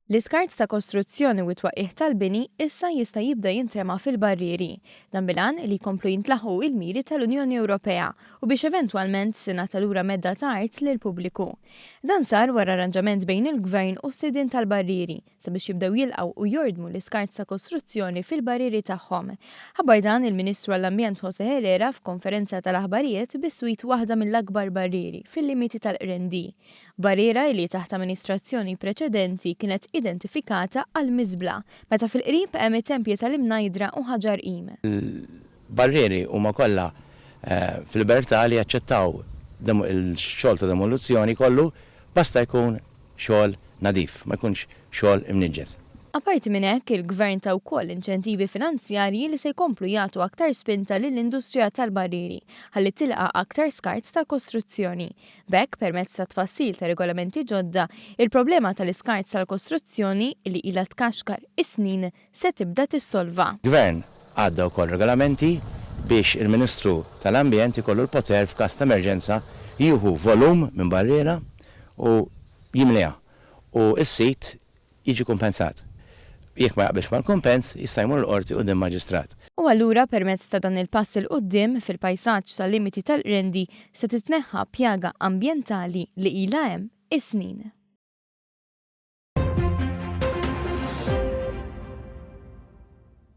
L-iskart ta' kostruzzjoni u t-twaqqigħ tal-bini issa jista' jibda jintrema fil-barrieri. Dan bil-għan li jkomplu jintlaħqu il-miri tal-Unjoni Ewropea u biex eventwalment tingħata lura medda ta' art lill-pubbliku. Dan sar wara arranġament bejn il-Gvern u s-sidien tal-barrieri sabiex jibdew jilqgħu u jordmu l-iskart ta' kostruzzjoni fil-barrieri tagħhom. Ħabbar dan il-Ministru għall-Ambjent José Herrera f'konferenza tal-aħbarijiet biswit waħda mill-akbar barrieri fil-limiti tal-Qrendi. Barriera li taħt amministrazzjoni preċedenti kienet identifikata għal miżbla, meta fil-qrib hemm it-tempji tal-Imnajdra u Ħaġar Qim. Il-barrieri huma kollha f'libertà li jaċċettaw il-xogħol ta' demoluzzjoni kollu basta jkun xogħol nadif, ma jkunx xogħol imniġġes. Apparti minn hekk, il-Gvern ta wkoll inċentivi finanzjarji li se jkomplu jagħtu aktar spinta lill-industrija tal-barrieri ħalli tilqa' aktar skart tal-kostruzzjoni. B'hekk, permezz tat-tfassil ta' regolamenti ġodda, il-problema tal-iskart tal-kostruzzjoni, li ilha tkaxkar is-snin, se tibda tissolva. Gvern għadda wkoll regolamenti biex il-Ministru tal-Ambjent ikollu l-poter f'każ ta' emerġenza jieħu volum minn barriera u jimliha u s-sid jiġi kumpensat. Jekk ma jaqbilx mal-kumpens, jista' jmur il-Qorti quddiem Maġistrat. U allura permezz ta' dan il-pass 'il quddiem fil-pajsaġġ tal-limiti tal-Qrendi se titneħħa pjaga ambjentali li ilha hemm is-snin.